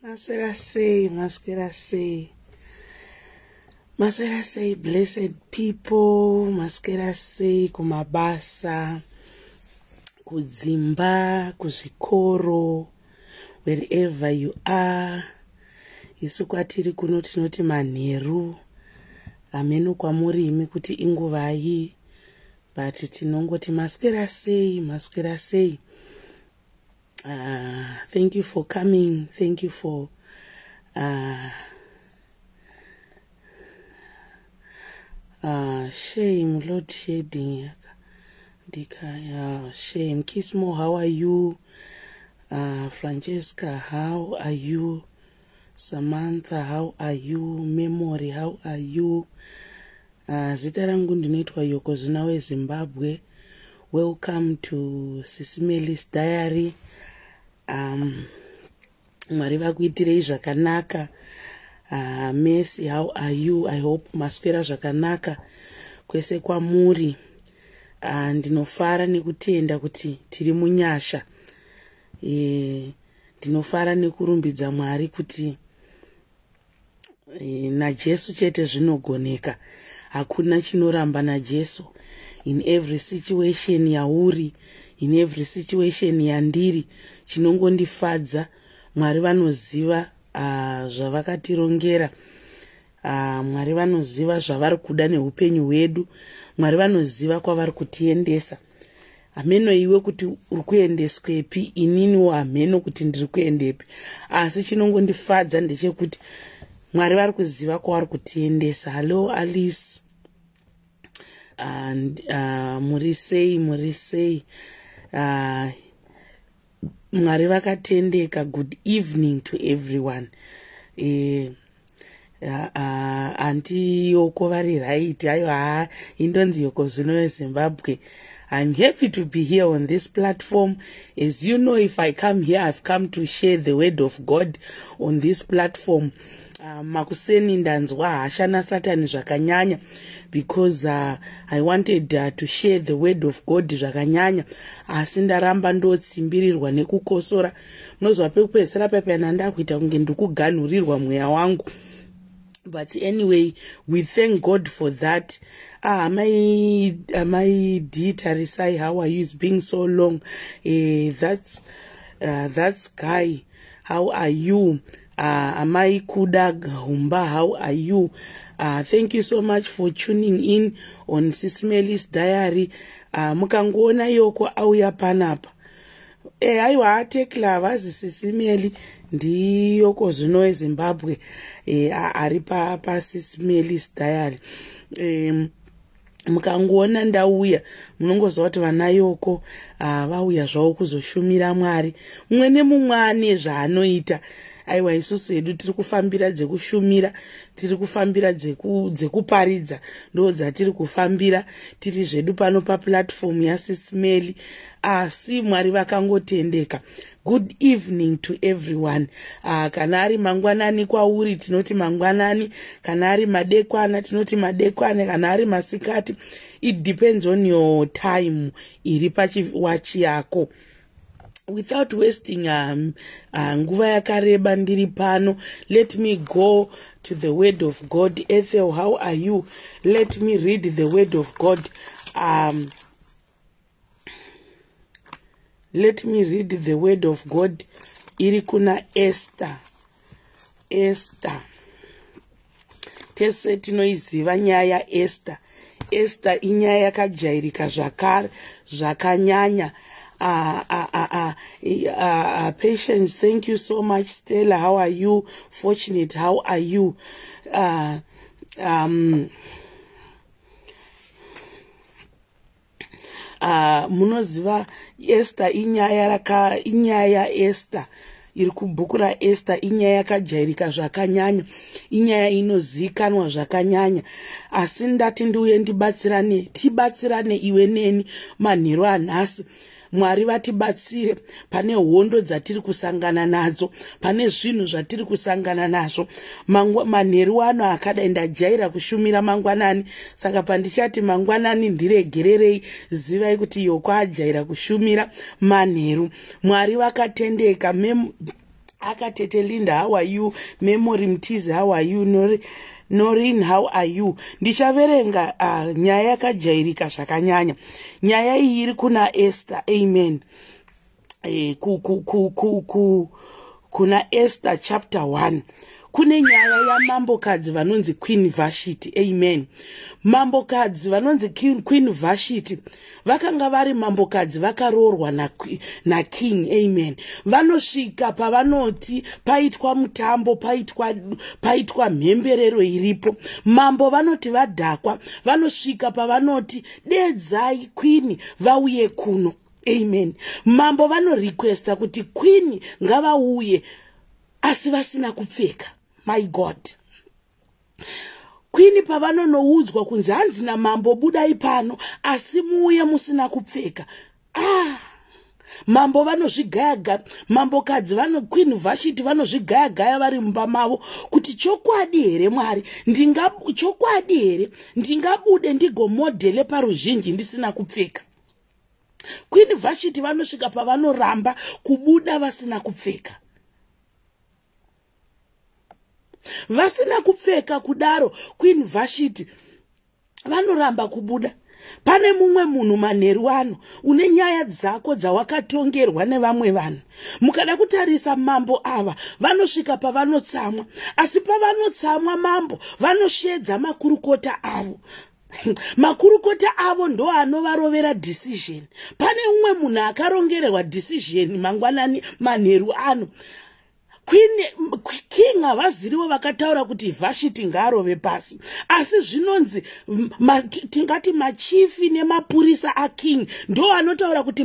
Maswera sei, maswera sei, maswera sei, blessed people, maswera sei kumabasa, kudzimba, kuzvikoro, wherever you are. Isu kwatiri kuno tinoti manheru, hameno kwamuri imi kuti inguvai, but tinongoti maswera sei, maswera sei. Thank you for coming. Thank you for shame, Lord shedding. Dika, shame. Kismo, how are you? Francesca, how are you? Samantha, how are you? Memory, how are you? Zita rangu ndinoitwa Yokozuna weZimbabwe. Welcome to Sisimelis Diary. Mwari vakuitirei zvakanaka. Mercy, how are you? I hope maswera zvakanaka kwese kwamuri. Ndinofara nekutenda kuti tiri munyasha. Ndinofara nekurumbidza Mwari kuti naJesu chete zvinogoneka. Hakuna chinoramba naJesu. In every situation yauri, in every situation yandiri, chinongondifadza Mwari vanoziva zvavakatirongera. Mwari vanoziva zvavari kuda neupenyu hwedu. Mwari vanoziva kwavari kutiendesa. Hameno iwe kuti uri kuendeswepi, ininiwo hameno kuti ndiri kuendepi, asi chinongondifadza ndechekuti Mwari vari kuziva kwavari kutiendesa. Hallo Alice, and muri sei, muri sei? Mwari vakatendeka. Good evening to everyone. Anti Yoko vari right? Ayo, ha, indonzi Yoko zvino weZimbabwe. I'm happy to be here on this platform. As you know, if I come here, I've come to share the word of God on this platform. Makuseni ndanzwa hasha naSatani zvakanyanya because I wanted to share the word of God zvakanyanya, asi ndaramba ndotsimbirirwa nekukosora. Munozwa pekupedzisira pepena ndakuita kunge ndikuganhurirwa mweya wangu. But anyway, we thank God for that. Ah, amai D Tarisai, how are you? It's been so long. That's guy, how are you? Amai Kuda Humba, how are you? Thank you so much for tuning in on Sismelis Diary. Mukangoona Yoko auya panapa, aiwa, atekla havazi Sisimeli, ndiyoko zvino weZimbabwe ari paSismelis Diary. Mukangoona ndauya, munongoziva kuti vana Yoko vauya zvavo kuzoshumira Mwari. Mumwe nemumwe ane zvaanoita. Aiwa, isusu hedu tiri kufambira dzekushumira, tiri kufambira dzekuparidza, ndo dzatiri kufambira. Tiri zvedu pano paplatform yaSismeli, asi Mwari vakangotendeka. Good evening to everyone. Kana ari mangwanani kwauri, tinoti mangwanani. Kana ari madekwana, tinoti madekwana. Kana ari masikati, it depends on your time iri pachiwachi yako. Without wasting nguva yakareba ndiri pano, let me go to the word of God. Ethel, how are you? Let me read the word of God. Let me read the word of God iri kuna Esther. Esther, tese tinoiziva nyaya yaEsther. Esther inyaya yakajairika zvakare zvakanyanya. Patience, thank you so much. Stella, how are you? Fortunate, how are you? Munoziva Esther inyaya raka inyaya yaEsther iri kubhuku raEsther, inyaya yakajairika zvakanyanya, inyaya inozivikanwa zvakanyanya, asi ndati ndiuye ndibatsirane, tibatsirane iwe neni manheru anhasi. Mwari vatibatsire pane hondo dzatiri kusangana nadzo, pane zvinhu zvatiri kusangana nazvo manheru ano akadai. Ndajaira kushumira mangwanani, saka pandichati mangwanani, ndiregererei, zivai kuti Yoko ajaira kushumira manheru. Mwari vakatendeka. Akatete Linda, how are you? Memory Mtizi, how are you? Norin, how are you? Ndichaverenga nyaya yakajairika zvakanyanya. Nyaya iyi iri kuna Esther, amen. Kuna Esther chapter 1 kune nyaya yamambokadzi vanonzi Queen Vashiti, amen. Mambokadzi vanonzi Queen Vashiti vakanga vari mambokadzi vakaroorwa naking, amen. Vanosvika pavanoti paitwa mutambo, paitwa mhemberero iripo. Mambo vanoti vadhakwa, vanosvika pavanoti dedzai queen vauye kuno, amen. Mambo vanorequesta kuti queen ngavauye asi vasina kupfeka. My God, queen pavanonoudzwa kunzi hanzi namambo budai pano asi muuye musina kupfeka, ah, mambo vanozvigaya, mambokadzi vano Queen Vashiti vanozvigaya-gaya vari mumba mavo kuti chokwadi here Mwari, chokwadi here ndingabude ndigomodhele paruzhinji ndisina kupfeka? Queen Vashiti vanosvika pavanoramba kubuda vasina kupfeka. Vasina kupfeka kudaro, Queen Vashiti vanoramba kubuda. Pane mumwe munhu manheru ano une nyaya dzako dzawakatongerwa nevamwe vanhu. Mukada kutarisa, mambo ava vanosvika pavanotsamwa, asi pavanotsamwa mambo vanoshedza makurukota avo. Makurukota avo ndo anovarovera decision. Pane umwe munhu akarongererwa decision mangwanani manheru ano. Queen, king havazirivo vakataura kuti Vhashiti ngaarove pasi, asi zvinonzi tingati machiefs nemapurisa aking ndo anotaura kuti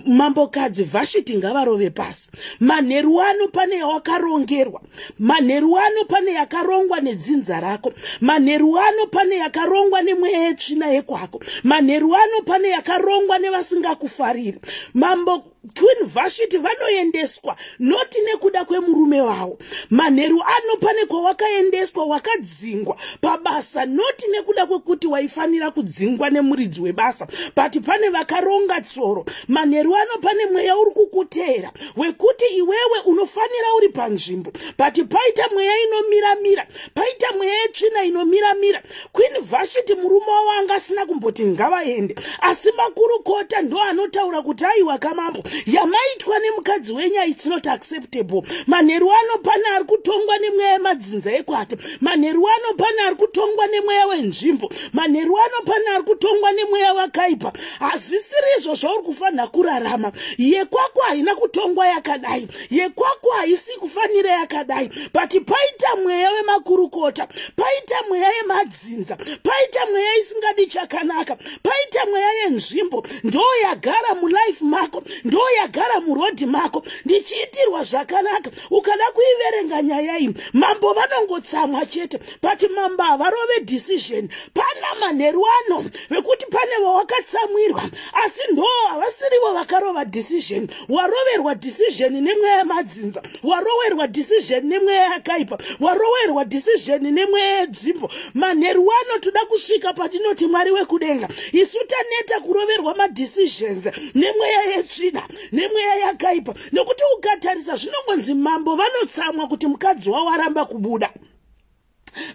mambokadzi Vhashiti ngavarove pasi. Manheru ano pane yawakarongerwa, manheru ano pane yakarongwa nedzinza rako, manheru ano pane yakarongwa nemweya yetsvina yekwako, manheru ano pane yakarongwa nevasingakufariri. Mambo Queen Vashiti vanoendeswa noti nekuda kwemurume wavo. Manheru ano pane kwawakaendeswa, wakadzingwa pabasa noti nekuda kwekuti waifanira kudzingwa nemuridzi webasa, but pane vakaronga tsoro. Manheru ano pane mweya uri kukuteera wekuti iwewe unofanira uri panzvimbo, but paita mweya inomiramira, paita mweya yetsvina inomiramira. Queen Vashiti murume wavo anga asina kumboti ngavaende, asi makurukota ndo anotaura kuti aiwa kamambo, yamaitwa nemukadzi wenyu it's not acceptable. Manheru ano pane ari kutongwa nemweya yemadzinza ekwake, manheru ano pane ari kutongwa nemweya wenzvimbo, manheru ano pane ari kutongwa nemweya wakaipa. Hazvisiri izvo zvauri kufanira kurarama. Yekwako haina kutongwa yakadai, yekwako haisi kufanira yakadai, but paita mweya wemakurukota, paita mweya yemadzinza, paita mweya isingadi chakanaka, paita mweya yenzvimbo ndo yagara mulife mako, ndo yagara muroad mako. Ndichiitirwa zvakanaka, ukada kuiverenga nyaya iyi, mambo vanongotsamwa chete, but mambo havarove decision. Pana manheru ano vekuti pane vawakatsamwirwa, asi ndo havasirivo vakarova decision. Waroverwa decision nemweya yemadzinza, waroverwa decision nemweya yakaipa, waroverwa decision nemweya yedzvimbo. Manheru ano toda kusvika patinoti Mwari wekudenga, isu taneta kuroverwa madecisions nemweya yetsvina, nemweya yakaipa. Nekuti ukatarisa zvinongonzi mambo vanotsamwa kuti mukadzi wavo aramba kubuda.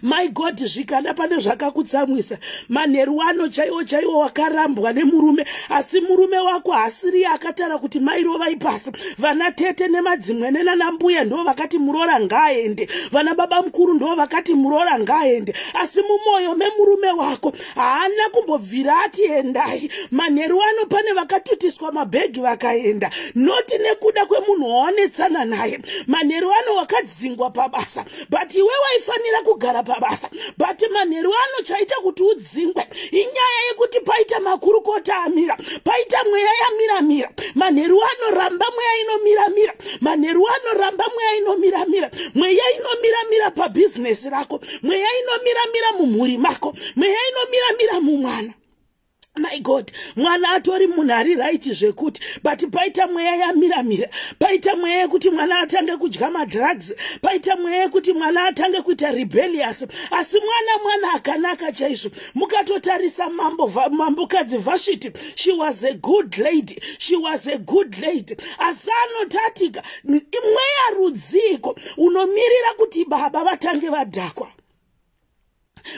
My God, zvikada pane zvakakutsamwisa manheru ano chaiwo chaiwo, wakarambwa nemurume, asi murume wako hasiri akataura kuti mairovai pasi. Vana tete nemadzimwe nenana mbuya ndo vakati muroora ngaaende, vana baba mukuru ndo vakati muroora ngaaende, asi mumwoyo memurume wako haana kumbobvira ati endai. Manheru ano pane vakatutiswa mabhegi vakaenda noti nekuda kwemunhu wawanetsana naye. Manheru ano wakadzingwa pabasa, but iwe waifanira kugara pabasa, but manheru ano chaita kuti udzingwe inyaya yekuti paita makurukota amira, paita mweya yamiramira. Manheru ano ramba mweya inomiramira, manheru ano ramba mweya inomiramira, mweya inomiramira pabhizinesi rako, mweya inomiramira mumhuri mako, mweya inomiramira mumwana. My God, mwana atori munhu ari right zvekuti, but paita mweya yamiramira, paita mweya yekuti mwana atange kudya madrugs, paita mweya yekuti mwana atange kuita rebellious. Asi mwana akanaka chaizvo. Mukatotarisa mambokadzi Vhashiti, she was a good lady, she was a good lady. Asi anotatika mweya rudziko unomirira kuti baba vatange vadhakwa?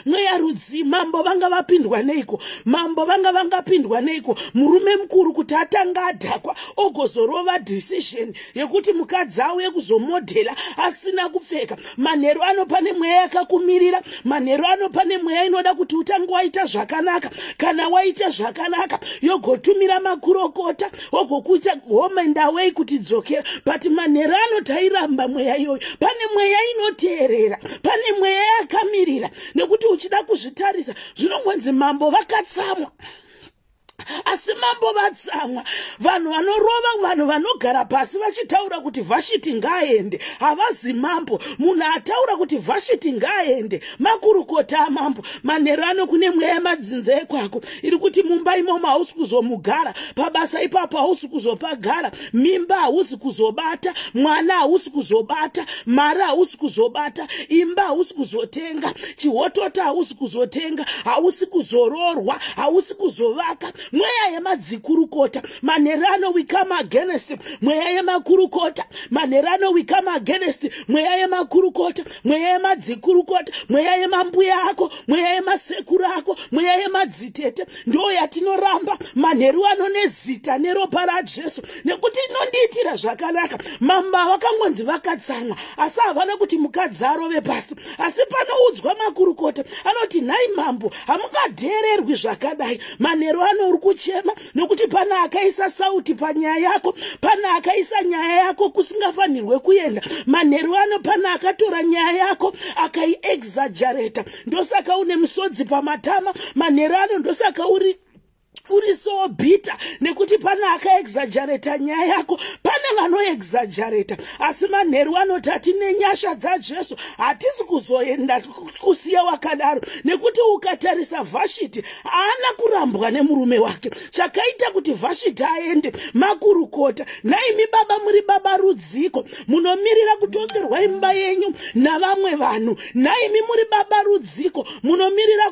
Mweya rudzi? Mambo vanga vapindwa neiko? Mambo vanga vangapindwa neiko, murume mukuru, kuti atanga adhakwa, ogozorova decision yekuti mukadzi auye kuzomodhela asina kupfeka? Manheru ano pane mweya yakakumirira. Manheru ano pane mweya inoda kuti utange waita zvakanaka. Kana waita zvakanaka, yogotumira makurokota, ogokuita home and away kuti dzokera. But manheru ano tairamba mweya iyoyo. Pane mweya inoteerera, pane mweya yakamirira, nekuti uchida kuzvitarisa, zvinongonzi mambo vakatsamwa. Asi mambo vatsamwa, vanhu vanorova, vanhu vanogara pasi vachitaura kuti Vhashiti ngaaende, havazi mambo. Munhu ataura kuti Vhashiti ngaaende makurukota amambo. Manheru ano kune mweya yemadzinza ekwako iri kuti mumba imomo hausi kuzomugara, pabasa ipapo hausi kuzopagara, mimba hausi kuzobata, mwana hausi kuzobata, mari hausi kuzobata, imba hausi kuzotenga, chihotota hausi kuzotenga, hausi kuzororwa, hausi kuzovaka. Mweya yemadzikurukota. Manheru ano we come against mweya yemakurukota. Manheru ano we come against mweya yemakurukota, mweya yemadzikurukota, mweya yemambuya ako, mweya yemasekuru ako, mweya yemadzitete. Ndo yatinoramba manheru ano nezita neropa raJesu, nekuti inondiitira zvakanaka. Mamba vakangonzi vakatsamwa, asi havana kuti mukadzi arove pasi. Asi panoudzwa makurukota, anoti, "Nhai mambo, hamungadhererwi zvakadai." Manheru ano uri kuchema nekuti pana akaisa sauti panyaya yako, pana akaisa nyaya yako kusingafanirwe kuenda. Manheru ano pana akatora nyaya yako akaiexagerata, ndosaka une misodzi pamatama. Manheru ano ndosaka uri so bitter, nekuti pane akaexagerata nyaya yako. Pane vanoexagerata, asi manheru anoti hatine nyasha dzaJesu, hatisi kuzoenda kusiya wakadaro, nekuti ukatarisa Vhashiti, haana kurambwa nemurume wake. Chakaita kuti Vhashiti aende makurukota. Naimi baba, muri baba rudziko munomirira kutongerwa imba yenyu navamwe vanhu? Naimi muri baba rudziko munomirira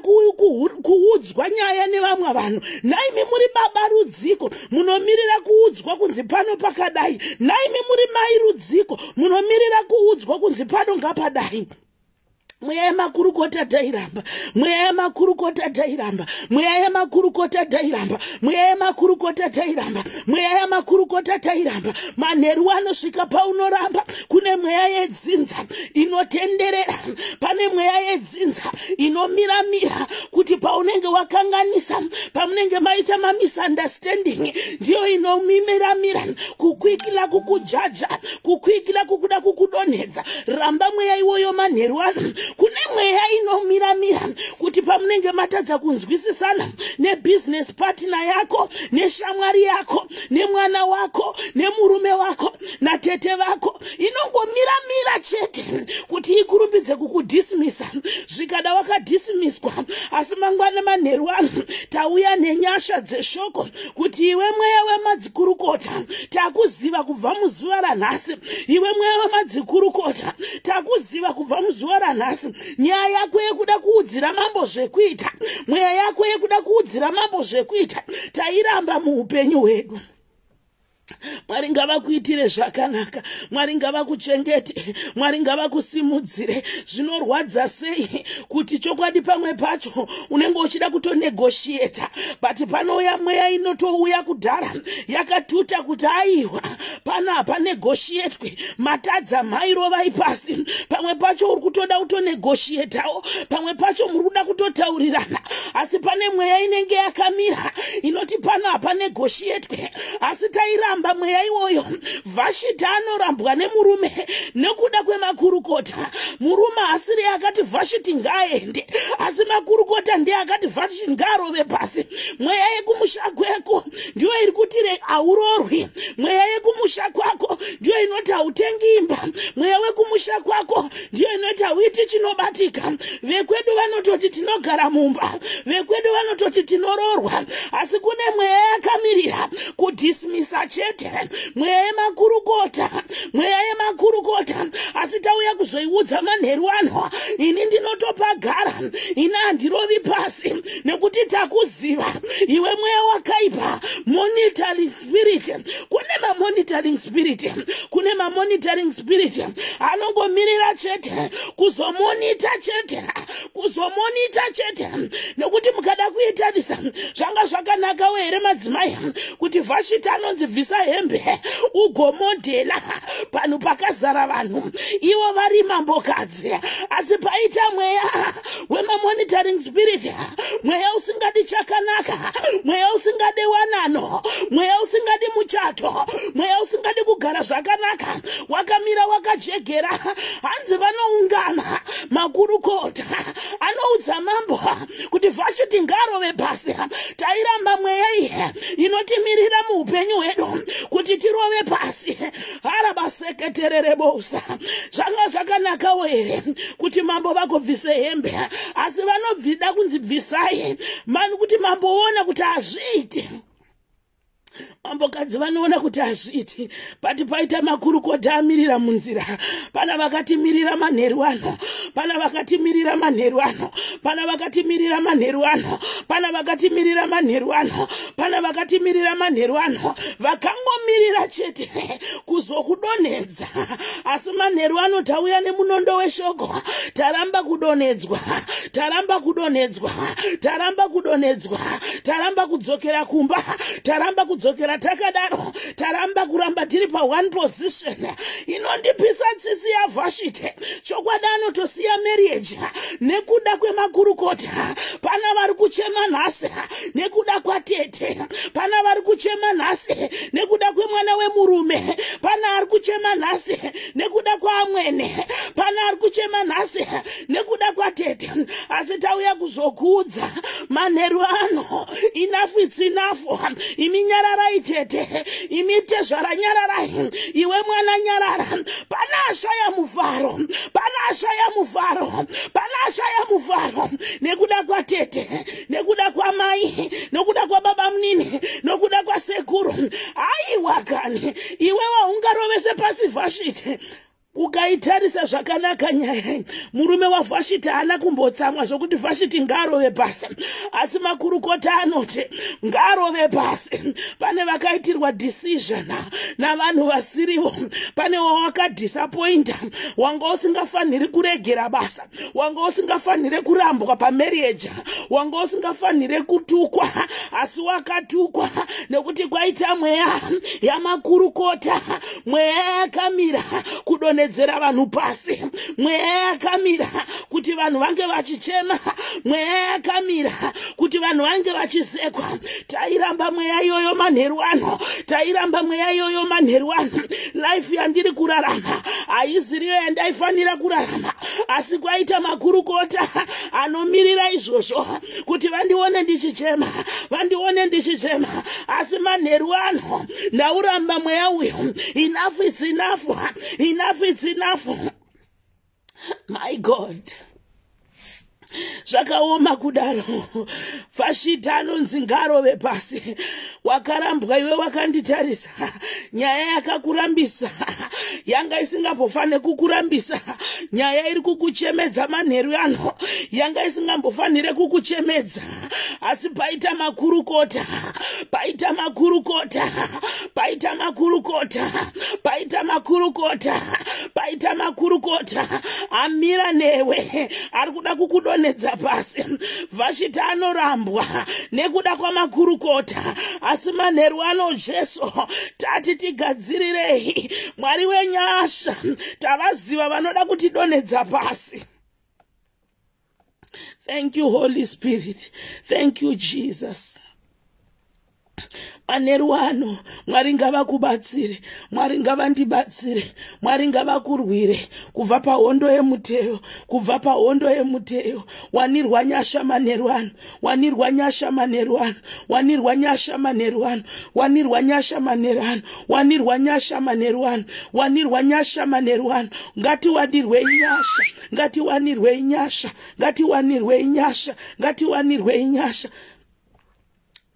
kuudzwa nyaya nevamwe vanhu? Naimi muri baba rudziko munomirira kuudzwa kunzi pano pakadai? Naimi muri mai rudziko munomirira kuudzwa kunzi pano ngapadai? Mweya yemakurukota tairamba, mweya yemakurukota tairamba, mweya yemakurukota tairamba, mweya yemakurukota tairamba, mweya yemakurukota tairamba. Manheru anosvika paunoramba. Kune mweya yedzinza inotenderera, pane mweya yedzinza inomiramira kuti paunenge wakanganisa, pamunenge maita mamisunderstanding, ndiyo inomimiramira kukwikila kukujaja, kukwikila kukuda kukudonhedza. Ramba mweya iwoyo manheru ano. Kune mweya inomiramira kuti pamunenge matadza kunzwisisana nebusiness partner yako, neshamwari yako, nemwana wako, nemurume wako, natete vako, inongomiramira chete kuti ikurumbidze kukudismisa. Zvikada wakadismiswa, asi mangwana manheru ano tauya nenyasha dzeshoko kuti iwe mweya wemadzikurukota, takuziva kubva muzuva ranhasi. Iwe mweya wemadzikurukota, takuziva kubva muzuva ranhasi. Nyaya yako yekuda kuudzira mambo zvekuita, mweya yako yekuda kuudzira mambo zvekuita, tairamba muupenyu hwedu. Mwari ngavakuitire zvakanaka, Mwari ngavakuchengete, Mwari ngavakusimudzire. Zvinorwadza sei kuti chokwadi pamwe pacho unenge uchida kutonegotiata, but panouya mweya inotouya kudhara yakatuta kuti aiwa, pano hapanegotiatwe, matadza, mairovai pasi. Pamwe pacho uri kutoda kutonegotiatawo, pamwe pacho muri kuda kutotaurirana, asi pane mweya inenge yakamira inoti pano hapanegotiatwe. Asi tairamba. Tairamba mweya iwoyo. Vhashiti anorambwa nemurume nekuda kwemakurukota. Murume asiri akati Vhashiti ngaaende, asi makurukota ndiye akati Vhashiti ngaarove pasi. Mweya yekumusha kweko ndiyo iri kuti haurorwi. Mweya yekumusha kwako ndiyo inoti hautengi imba. Mweya wekumusha kwako ndiyo inoti hauiti chinobatika. Vekwedu vanototi tinogara mumba, vekwedu vanototi tinoroorwa, asi kune mweya yakamirira kudhismisa chete. Mweya yemakurukota, mweya yemakurukota. Asi tauya kuzoiudza manheru ano, ini ndinotopagara, ini handirovi pasi, nekuti takuziva iwe mweya wakaipa. Monitoring spirit, kune mamonitoring spirit, kune mamonitoring spirit anongomirira chete kuzomonita chete, kuzomonita chete. Nekuti mukada kuitarisa, zvanga zvakanakawo here, madzimai, kuti Vhashiti anonzi bvisa hembe ugomodhela panhu pakazara vanhu, ivo vari mambokadzi? Asi paita mweya wemamonitoring spirit, mweya usingadi chakanaka, mweya usingadi wanano, mweya usingadi muchato, mweya usingadi kugara zvakanaka, wakamira wakajegera. Hanzi vanoungana makurukota, anoudza mambo kuti Vhashiti ngarove pasi. Tairamba mweya iyi inotimirira muupenyu hwedu kuti tirove pasi. Harabaseketererebosa. Zvanga zvakanakawo here kuti mambo vagobvise hembe? Asi vanobvida kunzi bvisai mani kuti mambo ona kuti hazviiti. Mambokadzi vanoona kuti hazviiti, pati paita makurukota amirira munzira. Pana vakatimirira manheru ano, pana vakatimirira manheru ano, pana vakatimirira manheru ano, pana vakatimirira manheru ano, pana vakatimirira manheru ano, vakangomirira chete kuzokudonhedza. Asi manheru ano tauya nemunondo weshoko. Taramba kudonhedzwa, taramba kudonhedzwa, taramba kudonhedzwa, taramba kudzokera kumba, taramba kudzokera takadaro, taramba kuramba tiri paone position. Inondipisa tsitsi yaVhashite. Chokwadi anotosiya marriage nekuda kwemakurukota. Pana vari kuchema nhasi nekuda kwatete, pana vari kuchema nhasi nekuda kwemwana wemurume, pana ari kuchema nhasi nekuda kwaamwene, pana ari kuchema nhasi nekuda kwatete. Asi tauya kuzokudza manheru ano, enough it's enough. Imi nyararai tete, imi tezvara nyararai, iwe mwana nyarara. Pana ashaya mufaro, pana ashaya mufaro, pana ashaya mufaro nekuda kwatete, nekuda kwamai, nekuda kwababa munini, nokuda kwasekuru. Aiwa kani, iwe waungarovese pasi Vhashiti? Ukaitarisa zvakanaka nyaya, murume waVhashiti haana kumbotsamwa zvokuti Vhashiti ngaarove pasi, asi makurukota anoti ngaarove pasi. Pane vakaitirwa decision navanhu vasirivo. Pane wawakadhisapoinda, wanga usingafaniri kuregera basa, wanga usingafaniri kurambwa pamarriage, wanga usingafaniri kutukwa, asi wakatukwa nekuti kwaita mweya yamakurukota, mweya yakamira kudonhedzera vanhu pasi, mweya yakamira kuti vanhu vange vachichema, mweya yakamira kuti vanhu vange vachisekwa. Tairamba mweya iyoyo manheru ano, tairamba mweya iyoyo manheru ano. Life yandiri kurarama haiziriyo yandaifanira kurarama, asi kwaita makurukota anomirira izvozvo kuti vandione ndichichema, vandione ndichichema. Asi manheru ano ndauramba mweya uyu. Enough is enough, enough is enough. My God, zvakaoma kudaro. Vhashita anonzi ngarove pasi. Wakarambwa iwe wakanditarisa, nyaya yakakurambisa yanga isingambofaniri kukurambisa. Nyaya iri kukuchemedza manheru ano yanga isingambofanire kukuchemedza, asi paita makurukota, paita makurukota, paita makurukota, paita makurukota, paita makurukota amira newe ari kuda kukudonhedza pasi. Vhashita anorambwa nekuda kwamakurukota, asi manheru ano Jesu tati tigadzirirei. Mwari wenyasha, tavaziva vanoda kutidonhedza pasi. Thank you, Holy Spirit. Thank you, Jesus. Manheru ano, Mwari ngavakubatsire, Mwari ngavandibatsire, Mwari ngavakurwire kubva pahondo yemuteyo, kubva pahondo yemuteyo. Wanirwa nyasha manheru ano, wanirwa nyasha manheru ano, wanirwa nyasha manheru ano, wanirwa nyasha manheru ano, wanirwa nyasha manheru ano, wanirwa nyasha manheru ano. Ngatiwanirwei nyasha, ngatiwanirwei nyasha, ngatiwanirwei nyasha, ngatiwanirwei nyasha.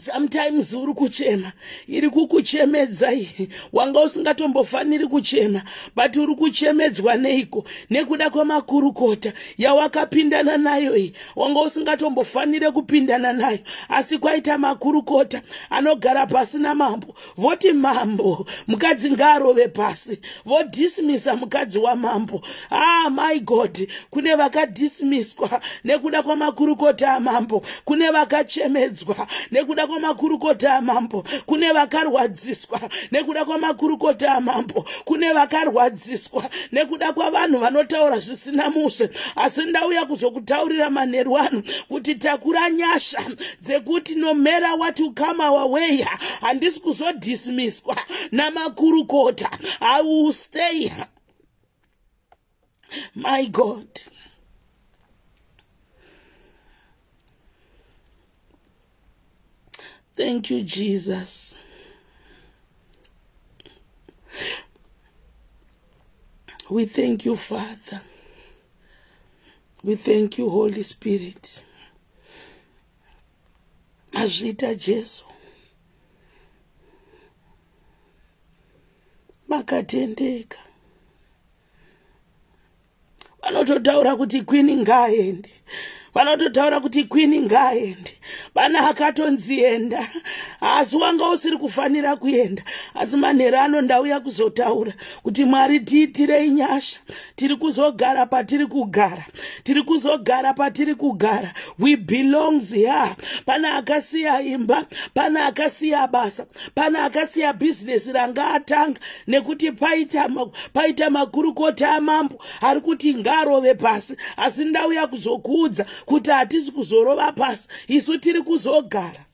Sometimes uri kuchema, iri kukuchemedza iyi, wanga usingatombofaniri kuchema, but uri kuchemedzwa neiko? Nekuda kwemakurukota yawakapindana nayo iyi. Wanga usingatombofaniri kupindana nayo, asi kwaita makurukota anogara pasi namambo, voti, "Mambo, mukadzi ngaarove pasi." Vodhismisa mukadzi wamambo. Ah, my God, kune vakadhismiswa nekuda kwamakurukota amambo, kune vakachemedzwa nekuda kwamakurukota amambo, kune vakarwadziswa nekuda kwamakurukota amambo, kune vakarwadziswa nekuda kwavanhu vanotaura zvisina muswe. Asi ndauya kuzokutaurira manheru ano kuti takura nyasha dzekuti no matter what will come our way, handisi kuzodhismiswa namakurukota. I will stay. My God. Thank you, Jesus. We thank you, Father. We thank you, Holy Spirit. Mazvita Jesu. Makatendeka. Vanototaura kuti queen ngaaende, vanototaura kuti queen ngaaende. Vana akatonzi enda, asi wanga usiri kufanira kuenda. Asi manheru ano ndauya kuzotaura kuti Mwari tiitirei nyasha. Tiri kuzogara patiri kugara, tiri kuzogara patiri kugara. We belongs here. Pana akasiya imba, pana akasiya basa, pana akasiya bhizinesi ranga atanga nekuti paita makurukota amambo ari kuti ngaarove pasi. Asi ndauya kuzokuudza kuti hatisi kuzorova pasi, isu tiri kuzogara.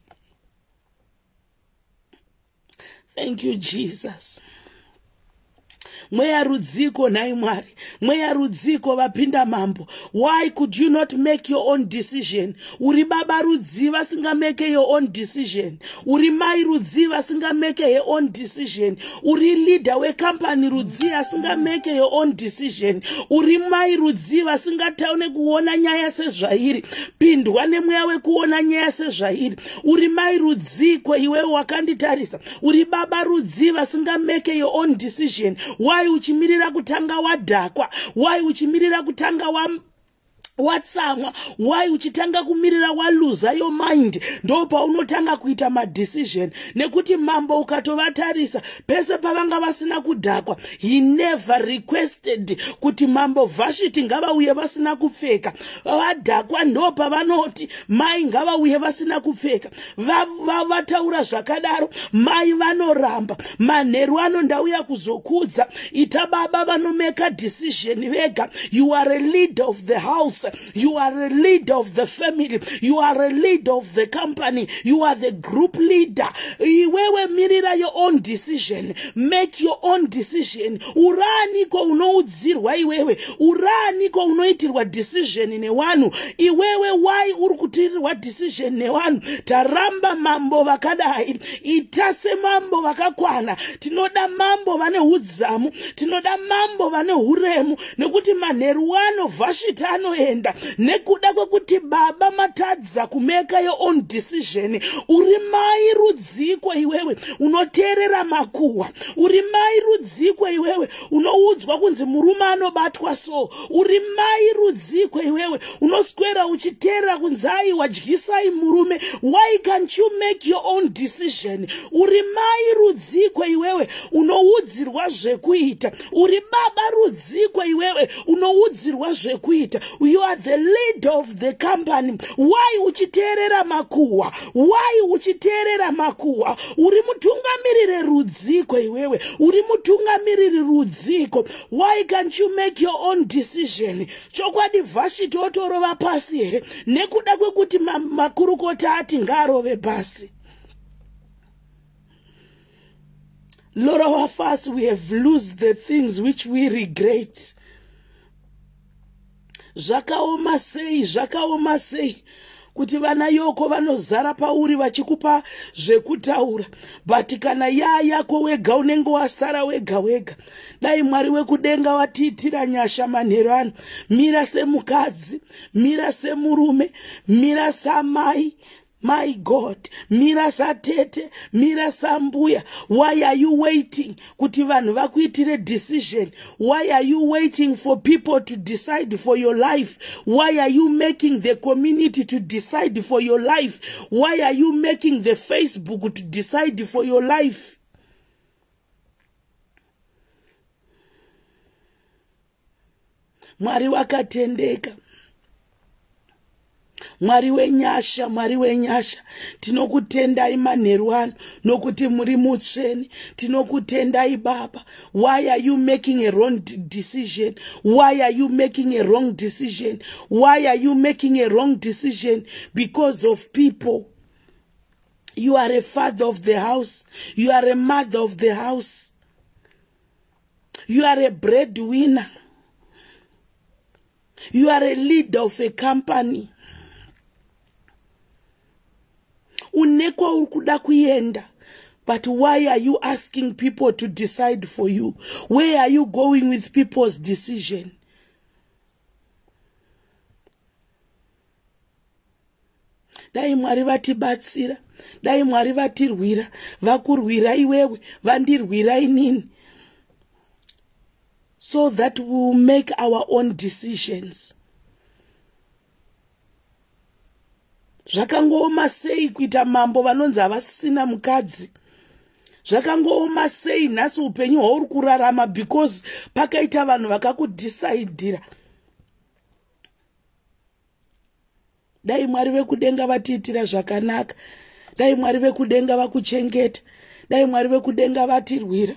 Thank you, Jesus. Mweya rudziko nhai Mwari? Mweya rudziko vapinda mambo? Why could you not make your own decision? Uri baba rudzi vasingamake your own decision? Uri mai rudzi vasingamake your own decision? Uri leader wekampani rudzi asingamake your own decision? Uri mai rudzi vasingataune kuona nyaya sezvairi? Pindwa nemweya wekuona nyaya sezvairi. Uri mai rudziko iwewe wakanditarisa? Uri baba rudzi vasingamake your own decision? Why uchimirira kutanga wadhakwa? Why uchimirira kutanga wa watsamwa? Why uchitanga kumirira waluza your mind ndo paunotanga kuita madecision? Nekuti mambo ukatovatarisa pese pavanga vasina kudhakwa, he never requested kuti Mambo Vhashiti ngavauye vasina kupfeka. Vadhakwa ndo pavanoti mai ngavauye vasina kupfeka. Vataura zvakadaro, mai vanoramba. Manheru ano ndauya kuzokudza, ita baba vanomeka decision vega. You are a leader of the house, you are a leader of the family, you are a leader of the company, you are the group leader. Iwewe mirira your own decision, make your own decision. Uraniko unoudzirwa iwewe? Uraniko unoitirwa decision nevanhu iwewe? Why uri kutirirwa decision nevanhu? Taramba mambo vakadai. Ita semambo vakakwana. Tinoda mambo vane udzamu, tinoda mambo vane uremu, nekuti manheru ano Vhashiti anoenda nekuda kwekuti baba matadza kumeka your own decision. Uri mai rudziko iwewe unoteerera makuhwa? Uri mai rudziko iwewe unoudzwa kunzi murume anobatwa so? Uri mai rudziko iwewe unoswera uchiteerera kunzi aiwa, dyisai murume? Why can't you make your own decision? Uri mai rudziko iwewe unoudzirwa zvekuita? Uri baba rudziko iwewe unoudzirwa zvekuita? You are the leader of the company. Why uchiteerera makuhwa? Why uchiteerera makuhwa? Uri mutungamiriri rudziko iwewe? Uri mutungamiriri rudziko? Why can't you make your own decision? Chokwadi Vhashiti otorova pasi here nekuda kwekuti makurukota ati ngaarove pasi? Lot of us, we have lose the things which we regret. Zvakaoma sei, zvakaoma sei kuti vana yoko vanozara pauri vachikupa zvekutaura, but kana yaa yako wega unenge wasara wega wega. Dai Mwari wekudenga watiitira nyasha manheru ano. Mira semukadzi, mira semurume, mira samai. My God, mira satete, mira sambuya. Why are you waiting kuti vanhu vakuitire decision? Why are you waiting for people to decide for your life? Why are you making the community to decide for your life? Why are you making the Facebook to decide for your life? Mwari wakatendeka. Mwari wenyasha, Mwari wenyasha, tinokutendai manheru ano nokuti muri mutsvene. Tinokutendai Baba. Why are you making a wrong decision? Why are you making a wrong decision? Why are you making a wrong decision? Because of people. You are a father of the house. You are a mother of the house. You are a breadwinner. You are a leader of a company. Une kwauri kuda kuenda, but why are you asking people to decide for you? Where are you going with people's decision? Dai Mwari vatibatsira, dai Mwari vatirwira, vakurwira iwewe, vandirwira inini, so that we will make our own decisions. Zvakangooma sei kuita mambo vanonzi havasina mukadzi. Zvakangooma sei nhasi upenyu hwauri kurarama because pakaita vanhu vakakudhisaidhira. Dai Mwari vekudenga vatiitira zvakanaka. Dai Mwari vekudenga vakuchengeta. Dai Mwari vekudenga vatirwira.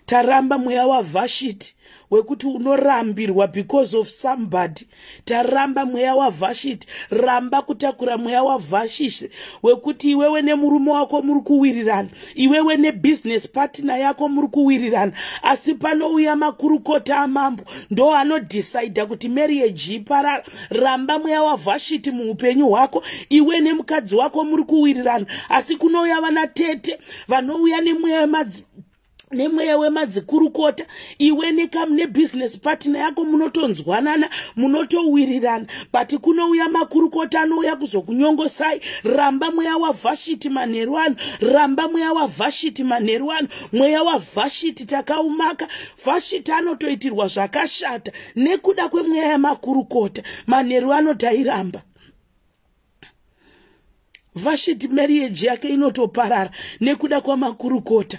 Taramba mweya waVhashiti wekuti unorambirwa because of somebody. Taramba mweya waVhashiti. Ramba kutakura mweya waVhashiti wekuti iwewe nemurume wako muri kuwirirana, iwewe nebusiness partner yako muri kuwirirana, asi panouya makurukota amambo ndo anodhisaidha kuti marriage iparara. Ramba mweya waVhashiti muupenyu hwako. Iwe nemukadzi wako muri kuwirirana, asi kunouya vana tete vanouya nemweya wemadzikurukota. Iwe nebusiness partner yako munotonzwanana, munotowirirana, but kunouya makurukota anouya kuzokunyongosai. Ramba mweya waVhashiti manheru ano. Ramba mweya waVhashiti manheru ano. Mweya waVhashiti takaumaka. Vhashiti anotoitirwa zvakashata nekuda kwemweya yamakurukota. Manheru ano tairamba. Vhashiti marriage yake inotoparara nekuda kwamakurukota.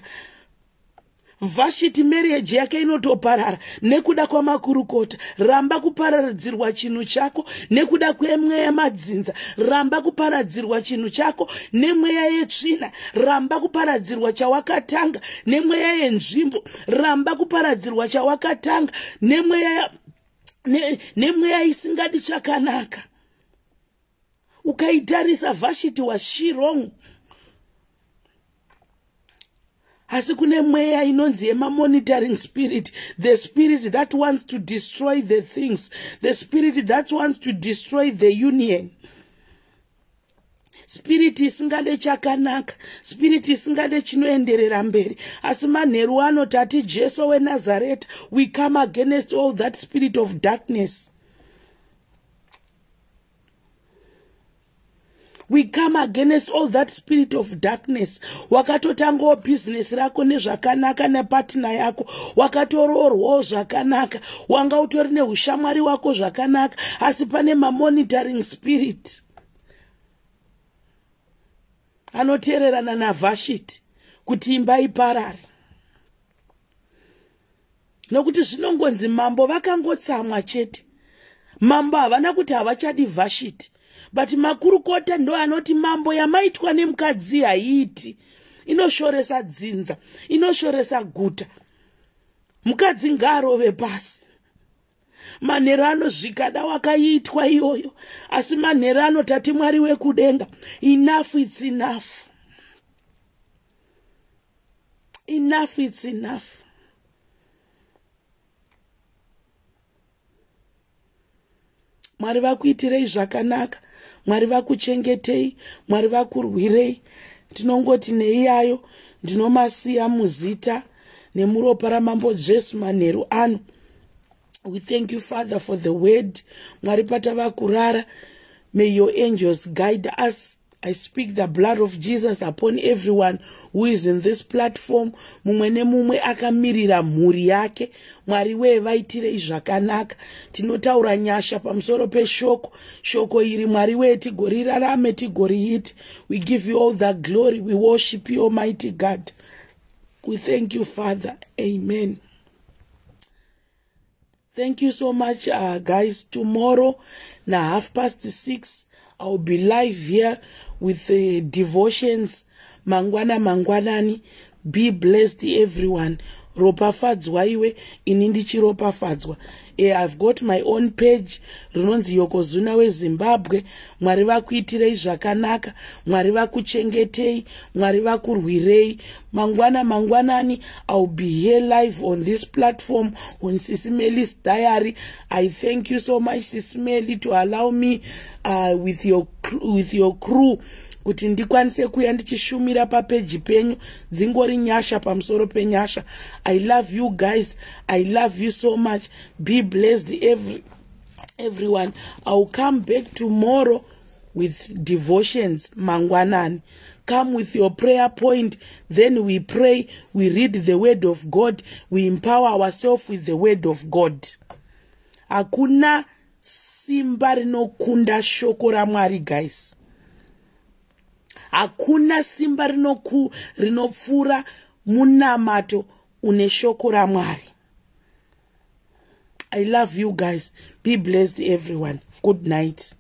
Vhashiti marriage yake inotoparara nekuda kwamakurukota. Ramba kuparadzirwa chinhu chako nekuda kwemweya madzinza. Ramba kuparadzirwa chinhu chako nemweya yetsvina. Ramba kuparadzirwa chawakatanga nemweya yenzvimbo. Ramba kuparadzirwa chawakatanga nemweya isingadi chakanaka. Ukaitarisa Vhashiti was she wrong? Asi kune mweya inonzi yemamonitoring spirit, the spirit that wants to destroy the things, the spirit that wants to destroy the union. Spirit isingade chakanaka, spirit isingade chinoenderera mberi. Asi manheru ano tati Jesu weNazareta, we come against all that spirit of darkness. We come against all that spirit of darkness. Wakatotangawo business rako nezvakanaka nepartner yako, wakatoroorwawo zvakanaka, wanga utori neushamwari wako zvakanaka, asi pane mamonitoring spirit anoteererana naVhashiti kuti imba iparare. Nokuti zvinongonzi mambo vakangotsamwa chete. Mambo havana kuti havachadi Vhashiti, but makurukota ndo anoti mambo yamaitwa nemukadzi haiiti, inoshoresa dzinza, inoshoresa guta. Mukadzi ngaarove pasi. Manheru ano zvikada wakaitwa iyoyo, asi manheru ano tati Mwari wekudenga, enough is enough. Enough. Enough, it's enough. Mwari vakuitirei zvakanaka, Mwari vakuchengetei, Mwari vakurwirei. Tinongoti neiyayo ndinomasiya muzita nemuropa raMambo Jesu manheru ano. We thank you, Father, for the word. Mwari, patava kurara, may your angels guide us. I speak the blood of Jesus upon everyone who is in this platform. Mumwe nemumwe akamirira mhuri yake. Mwari wee, vaitirei zvakanaka. Tinotaura nyasha pamusoro peshoko. Shoko iri, Mwari wee, tigorirarame, tigoriite. We give you all the glory. We worship you, Almighty God. We thank you, Father. Amen. Thank you so much, guys. Tomorrow, na 6:30, I'll be live here with the devotions. Mangwana mangwanani. Be blessed, everyone. Ropafadzwa iwe, ini ndichiropafadzwa. I've got my own page rinonzi Yokozuna weZimbabwe. Mwari vakuitirei zvakanaka, Mwari vakuchengetei, Mwari vakurwirei. Mangwana mangwanani I'll be here live on this platform on Sisi Melis Diary. I thank you so much, Sisi Meli, to allow me with your crew kuti ndikwanise kuya ndichishumira papeji penyu. Dzingori nyasha pamusoro penyasha. I love you guys. I love you so much. Be blessed, everyone. I will come back tomorrow with devotions mangwanani. Come with your prayer point, then we pray, we read the word of God, we empower ourselves with the word of God. Hakuna simba rinokunda shoko raMwari, guys. Hakuna simba rinopfuura munamato une shoko raMwari. I love you guys. Be blessed, everyone. Good night.